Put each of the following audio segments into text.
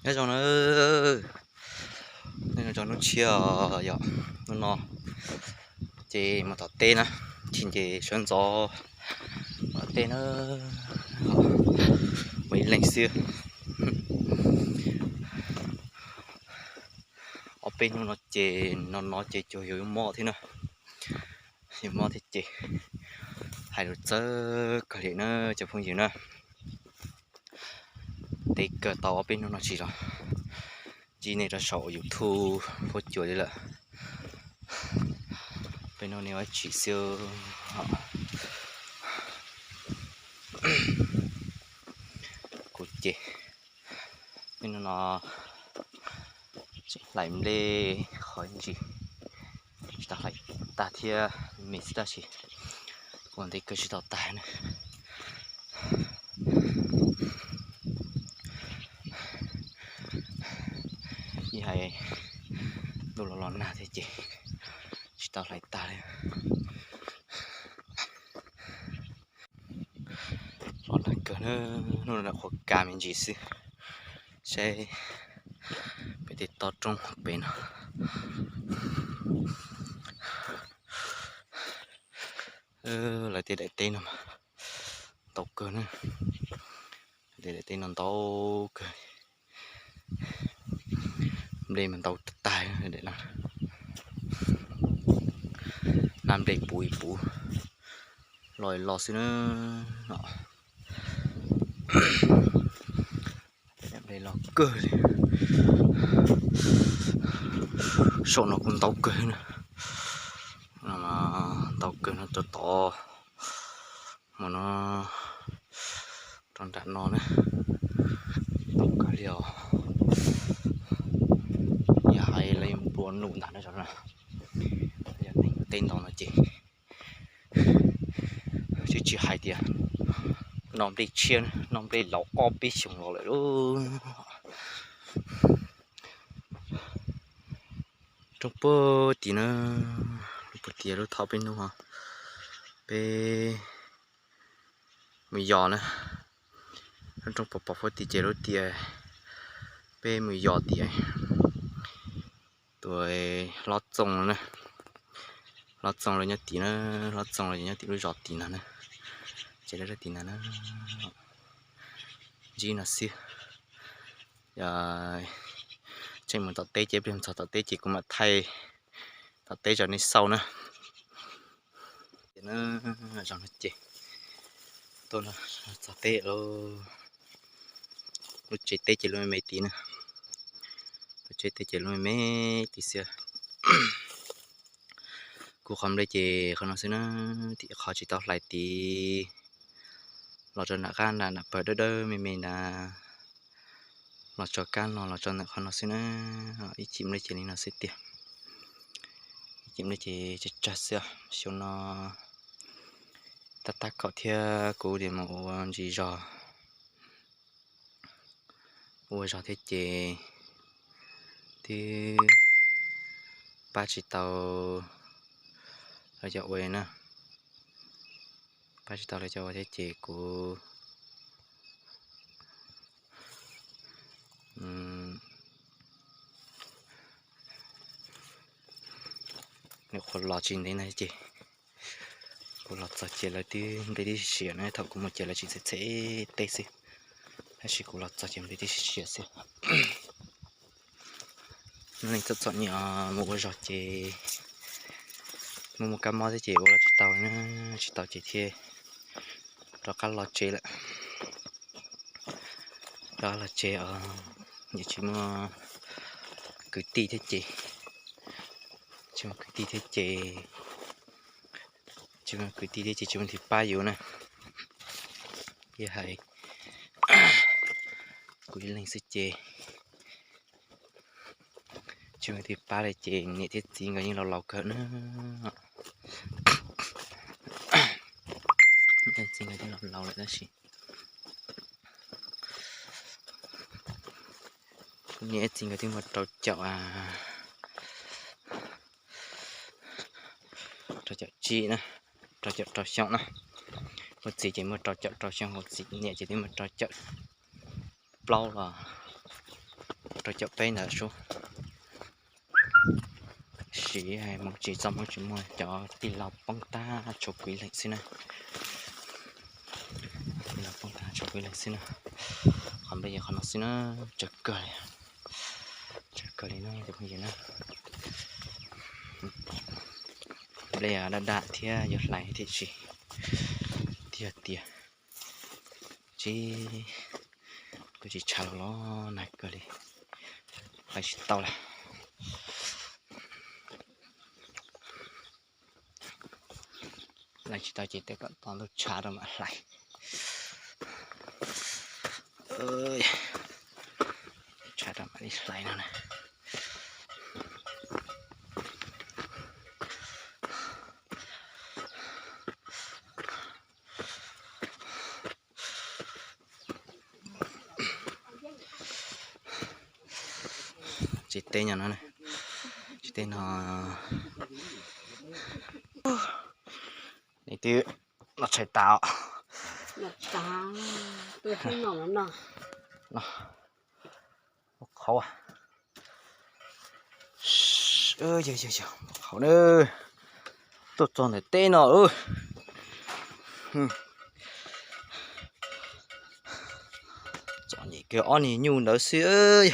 Nyob zoo na, nyob zoo hnub tshiab yom, hnub no ces mus tom teb na, chim ces sawv ntxov mus tom teb na, mus ib leeg xwb. Ob peb hnub no ces no no ces cuag yuav mob thiab na, yuav mob thiab ces hais lus txawv kawg li na cov phooj ywg na. Teb kawg tau ob peb hnub no tsis los ntsib nej rau saum YouTube huab cua li lawm. Peb hnub no ua tsim xwb. Kuv ces peb hnub no tseem hlais nplej qhov ntsis, tsis tau hlais tag thiab, me xwb tab sis ua ntev kawg tsis tau tag na. Ib hais ntuj los los nag thiab ces tsis tau hlais tag li. Los nag kawg na, hnub no qhuav kav me ntsis xwb. Saib pem tej toj roob pem no, lawv tej daim teb no mas ntau kawg na, tej daim teb no ntau kawg, nplej mas ntau tag, hnab nplej puv puv los los xwb na. Nplej los kawg li, saum no kuj ntau kawg na, ntau kawg no rau tod, hmo no rau nram no na, ntau kawg li os. Yog hais lawv yuav nplua nuj ntag na, yog neeg teb ntau no ces tsis tsis hais tias no nplej tshiab, no nplej laus ob peb xyoos los lawm lauj. Roob puag tim na, lub puag tim lub thom peb hnub peb mus yos na, lub roob pos pos puag tim ces lub tias peb mus yos tias tus hlob Txooj na, hlob Txooj lawv nyob tim na, hlob Txooj lawv nyob tim lub zos tim no na, ces lawv tim no na. Ntsib no xwb, tseem mus tom teb ces pliag txog tom teb ces kuv mam thaij tom teb rau nej xauj na. Ces no, zos no ces tuaj txog teb lawm, lub tsev teb ces lub me me tid na, lub tsev teb ces lub me me tid xwb. Kuv qhov nplej ces qhov no xwb na, tim qhov tsis tau hlais tid, los rau nram qab nram nram pawg dawb dawb me me na, los tso kab no los tso ntawm qhov no xwb na. Ib cim nplej ces li no xwb tiag, ib cim nplej ces tsawg tsawg xwb. Xyoo no tab tab kaum thiab kuv tias mus ua ntsis zog, ua zog thiab ces twb pab tsis tau lawv cov ua na, pab tsis tau lawv cov ua thiab ces kuv nws qhuav los tsis ntev na ces kuv los txog ces lawv twb nplej tib si siav na, thaum kuv mus ces lawv tsis txhais txhais teb xwb, tab sis kuv los txog ces nplej tib si siav xwb. Neb leej txom txom nyem mus ua zog ces muaj muaj kab mob thiab ces ua los tsis tau na, tsis tau ces thiaj rov qab los tsev lawm. Rov qab los tsev os, tsis muaj kwv tij thiab ces, tsis muaj kwv tij thiab ces, tsis muaj kwv tij thiab ces tsis muaj leej twg pab yus na. Yog hais kuv ib leeg xwb ces tsis muaj leej twg pab li ces niam thiab txiv nkawd yeej laus laus kawg na. Niam thiab txiv nkawd twb laus laus lawm tab sis niam thiab txiv nkawd twb muaj rau caum, rau caum tsib na, rau caum rau xyoo na. Kuv txiv ces muaj rau caum rau xyoo, kuv txiv niam ces twb muaj rau caum plaub los, rau caum peb ntawd sub. Siv hmoov tsis txog hmoov tsis muag, cov tij laug poob tag tshuav kuv ib leeg xwb na. Tij laug poob tag tshuav kuv ib leeg xwb na. Qhov nplej yog qhov no xwb na, tsawg kawg li, tsawg kawg li na cov phooj ywg na. Nplej daj daj thiab yuav hlais thiab tsis, tiag tiag. Tsis, kuv tsis tshav los los nag kawg li, hlais tsis tau lawm. Hlais tsis tau ces tej kom tos ntuj tshav rau mam hlais. Tshav rau mam li hlais no na. Tsis teb nyob no, tsis teb no. Nws twb los tshais tas. Qhov qhaub na, tuaj txog ntawm teb no. Txom nyem kiag ob niag nyuj ntawd xwb.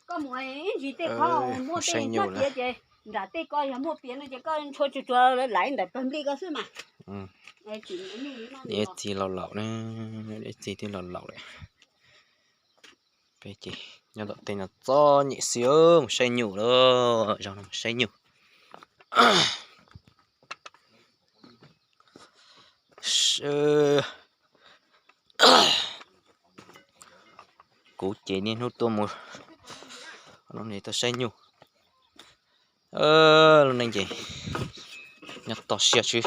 Koj mus ib ntsis tej qhov muaj tej nyuj piav ces nram tej ko yog muaj piav no ces koj ntshua tsuag tsuag laiv ntawm pawg nplij ko xwb mas. Ib txiv laus laus, ib txiv twb laus laus lawm. Peb ces nyob tom tej no txom nyem xwb, mus saib nyuj lawm, zaum no mus saib nyuj. Kuv ces niaj hnub tuaj mus, tuaj saib nyuj. Lub neej ces nyob toj siab xwb.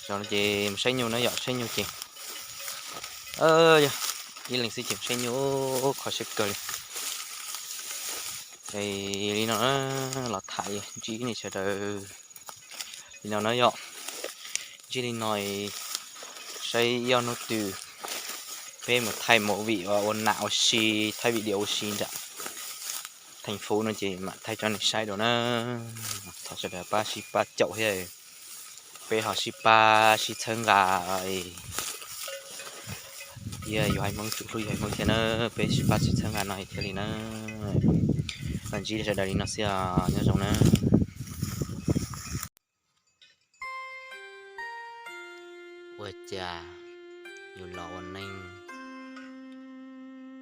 Zaum no ces mus saib nyuj na yom, saib nyuj ces yog ib leeg xwb ces mus saib nyuj, kho siab kawg li. Li no los tham ntsib nej sawv daws li no na yom. Ntsib li no saib ib ob hnub twg peb mus thaij movie ua nam ua si, thaij video ua si nram theej fuv no ces mam thaij rau nej saib dua na. Thov sawv daws pab sib pab caum thiab, peb ho sib pab sib txhawb nqa thiab, yuav haiv Hmoob tsum hlub yuav haiv Hmoob thiab na, peb sib pab sib txhawb nqa no thiaj li na. Los ntsib sawv daws li no xwb os, nyob zoo na. Ua cas yus los ua neej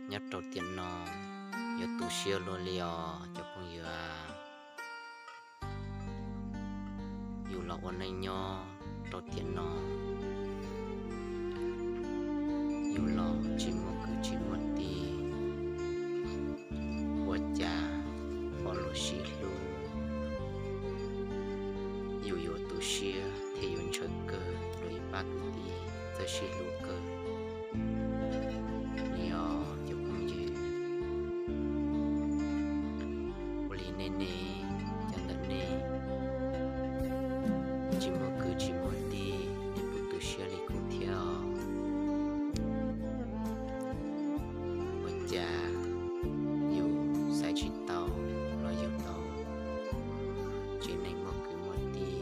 nyob rau tiam no yuav tu siab luaj li os cov phooj ywg. Yus los ua neej nyob rau tiam no, yus los tsis muaj kwv tsis muaj tij, ua cas pom luag sib hlub, yus yuav tu siab thiab yuav ntshaw kawg, luag ib pab kwv tij txawj sib hlub kawg li os cov phooj ywg. Ua li nej ne, cov ntawm nej tsis muaj kwv tsis muaj tij, nej puas tu siab li kuv thiab os? Ua cas yus xaiv tsis tau los yus tau tsev neeg muaj kwv muaj tij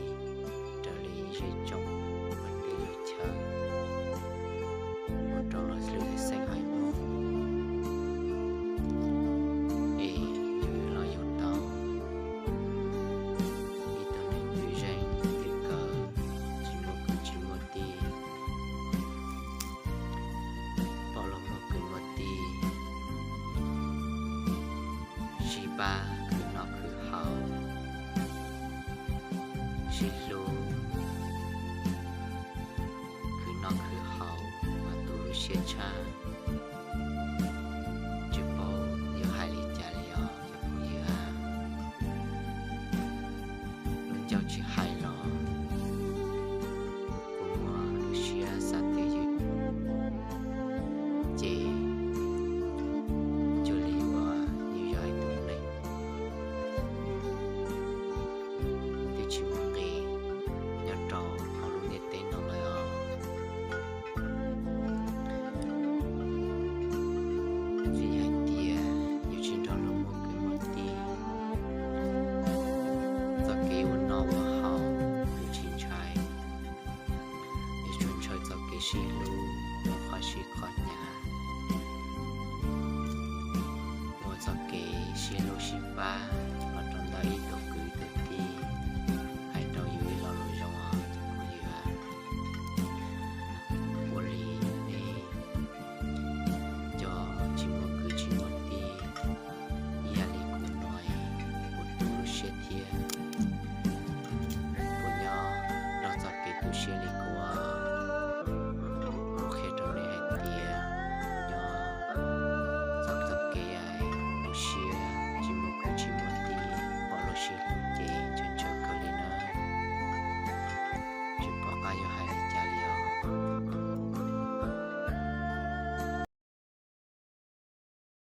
raws li zej tsoom vaj teb lub chaw ua rau luag hlwb xeeb haiv Hmoob, es yus los yus tau ib tug neeg twb zeeg twb kawg, tsis muaj kwv tsis muaj tij, pom luag muaj kwv muaj tij, sib pab khwv noj khwv haus, sib hlub khwv noj khwv haus mas tu lub siab tshaj. Tsis paub yuav hais li cas li os cov phooj ywg a. Lub ncauj tsis hais los kuv muaj lub siab xav twv ywm, ces cuag li Siv lub sib pab los rau ntawm ib tug kwv